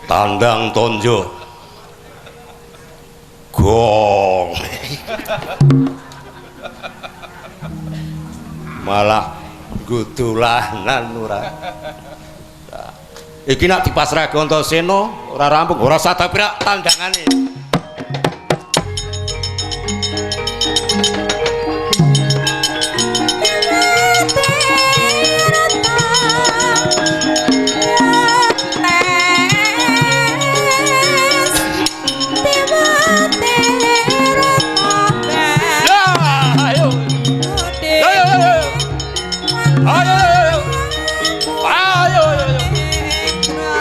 Tandang tonjo. Gong. Malah gudulanan ora. Iki nak dipasrahke Antasena ora rampung, ora usah tabrak tandangane. Ayo. Ayo ayo. Ayo ayo.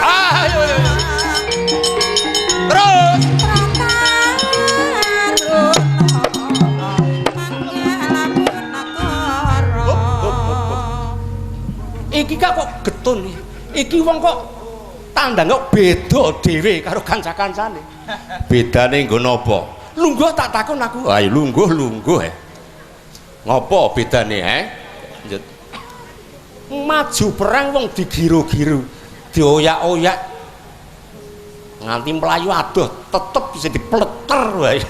Ayo ayo. Terus. Iki kok getun iki wong kok tandang kok beda dhewe karo kanca-kancane. Bedane nggo napa? Lungguh tak takon aku. Ayo lungguh lungguh eh. Ngopo bedane eh? Lanjut. Maju perang wong digiru-giru, dioyak-oyak nganti mlayu adoh tetep bisa dipleter wae.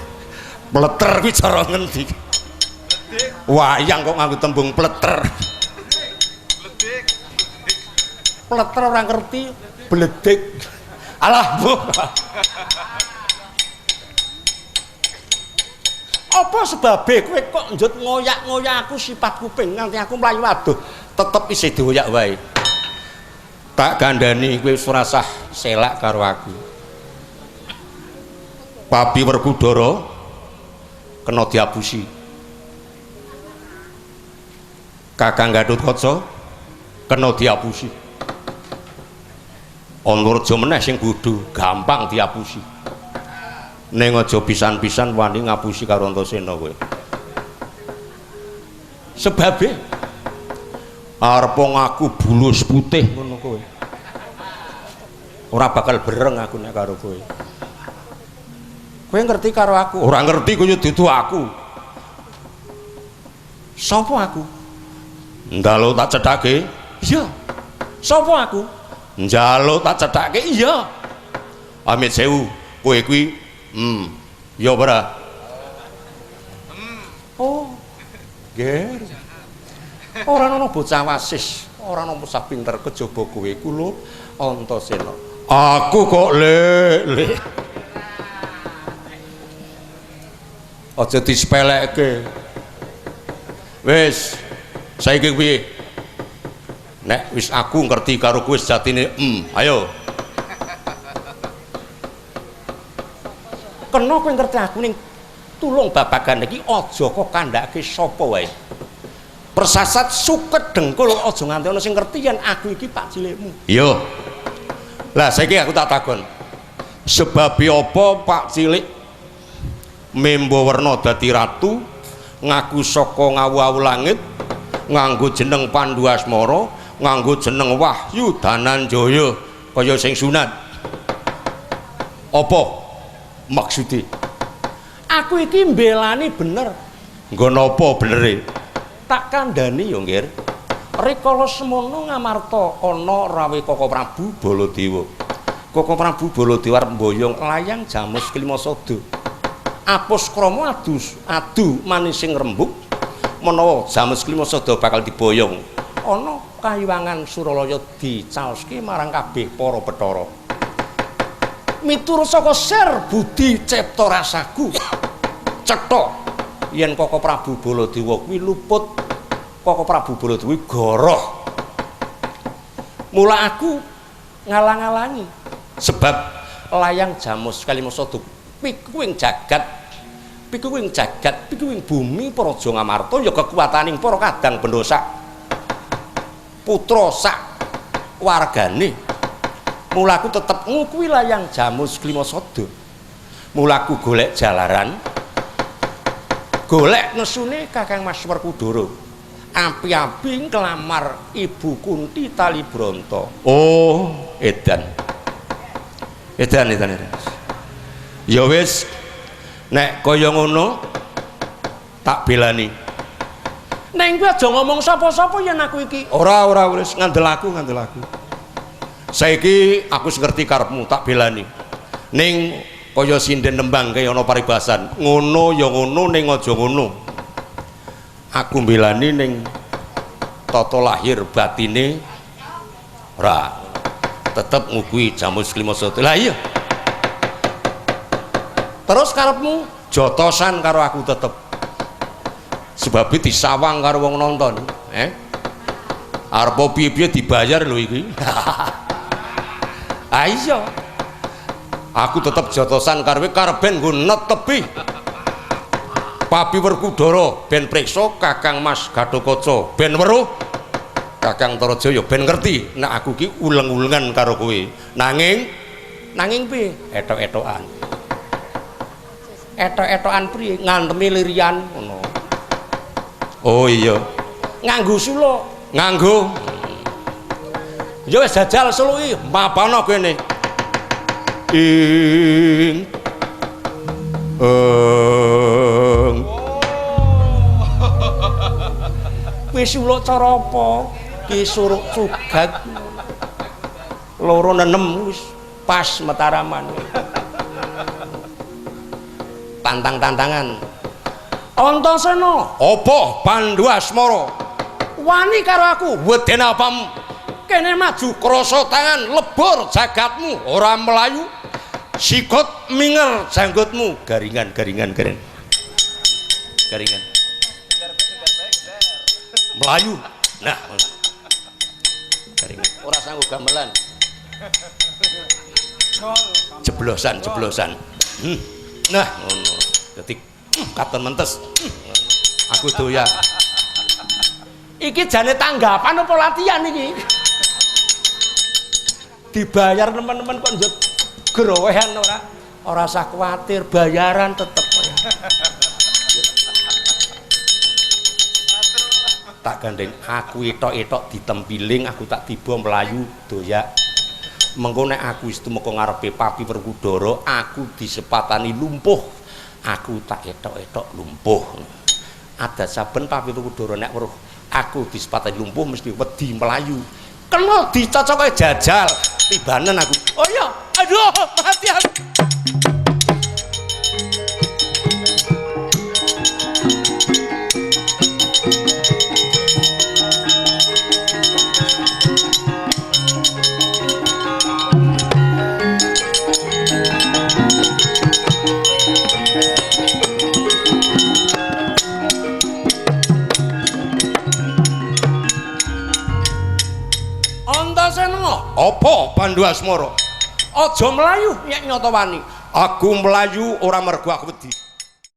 Pleter kuwi cara ngendi? Wayang kok nganggo tembung pleter. Pleter ora ngerti, bledek. Alah, Bu. Apa sebabe kowe kok njut ngoyak-ngoyak aku sifat kuping nganti aku mlayu adoh tetep isih dioyak wae. Tak kandhani kowe wis ora sah selak karo aku. Papi Werkudara kena diapusi. Kakang Gatotkaca kena diapusi. Antarja meneh sing bodho, gampang diapusi. Ning aja pisan-pisan wani ngapusi karo Antasena kowe. Sebabe arep ngaku bulus putih ngono kowe. Ora bakal bereng aku nek karo kowe. Kowe ngerti karo aku? Ora ngerti kowe dudu aku. Sapa aku? Njaluk tak cethake? Iya. Sapa aku? Njaluk tak cethake? Iya. Amit sewu, kowe kuwi ya ora? Oh. Ger. Ora ana bocah wasis, ora ana bocah pinter kejaba kowe iku lho Antasena. Aku kok le. Aja disepelekke. Wis, saiki piye? Nek wis aku ngerti karo kowe sejatine, ayo. Kena kowe ngerti aku ning tulung babagan iki aja kok kandhake sapa wae. Persasat suket dengkul aja nganti ana sing ngerti yen aku iki pak cilikmu. Iya. Lah saiki aku tak takon. Sebab apa pak cilik membo werna dadi ratu ngaku saka ngawu-awu langit nganggo jeneng Pandu Asmara, nganggo jeneng Wahyu Dananjaya kaya sing sunat. Apa maksude? Aku iki mbelani bener. Nggo napa benere? Tak kandhani ya, Nggir. Rikala semono Ngamarta ana rawe Koko Prabu Baladewa. Koko Prabu Baladewa arep mboyong layang Jamus Klimasada. Apus krama adu manising rembug menawa Jamus Klimasada bakal diboyong. Ana kayiwangan Suralaya dicaoske marang kabeh para bathara. Miturut saka Ser Budi Cipta Rasaku cetha yen Koko Prabu Baladewa kuwi luput, Koko Prabu Baladewa kuwi goroh. Mula aku ngalang-alangi sebab layang Jamus Kalimasada pikuwing jagat, pikuwing jagat, pikuwing bumi Praja Ngamarta ya kekuwataning para kadang benda sak putra sak wargane. Mula aku tetep ngukui layang Jamus Klimasada. Mula aku golek jalaran, golek nesune Kakang Mas Werkudara. Api-api nglamar Ibu Kunti Talibronto. Oh, edan. Edan, edan, edan. Ya wis, nek kaya ngono tak belani. Neng kowe aja ngomong sapa-sapa yen aku iki. Ora, ora wis ngandel aku, ngandel aku. Saiki aku wis ngerti karepmu, tak belani. Ning kaya sinden nembang kaya ana paribasan, ngono ya ngono ning aja ngono. Aku mbelani ning tata lahir batine ora tetep ngukuhi Jamus Klimasada. Lah iya. Terus karepmu jotosan karo aku tetep. Sebab disawang karo wong nonton, eh? Arep piye-piye dibayar lho iki. Ah iya. Aku tetep jotosan karo kowe karben nggo netepi Papi Werkudara ben priksa Kakang Mas Gatotkaca ben weruh Kakang Antarajaya ben ngerti nek aku ki uleng-ulengan karo kowe. Nanging nanging piye? Ethok-ethokan. Ethok-ethokan priye? Ngantemi lirian ngono. Oh iya. Nganggo suluk. Nganggo. Ya wis jajal suluki, mapana kene. Ing eng. Wis suluk cara apa? Ki suruk cugat. Loro nenem wis pas Mataraman. Tantang-tantangan. Antasena, apa Pandu Asmara? Wani karo aku, weden apamu? Kene maju krasa tangan lebur jagatmu, ora melayu. Sikut minger janggutmu, garingan garingan garing. Garingan. Melayu. Nah, garingan. Ora sanggup gamelan. Jeblosan, jeblosan. Nah, ngono. Dadi katon mentes. Aku doyak. Iki jane tanggapan apa latihan iki? Dibayar teman-teman kok njuk growehan ora? Ora usah kuwatir, bayaran tetep. Tak gandeng aku etok-etok ditempiling, aku tak tiba mlayu doyak. Mengko nek aku wis tumeka ngarepe Papi Werkudara, aku disepatani lumpuh. Aku tak etok-etok lumpuh. Adat saben Papi Werkudara nek weruh aku disepatani lumpuh mesti wedi mlayu. Kena dicocoke jajal, tibanen aku. Oh iya, aduh, mati aku. Antasena, apa Pandu Asmara? Aja mlayu nek nyata wani. Aku mlayu ora mergo aku wedi.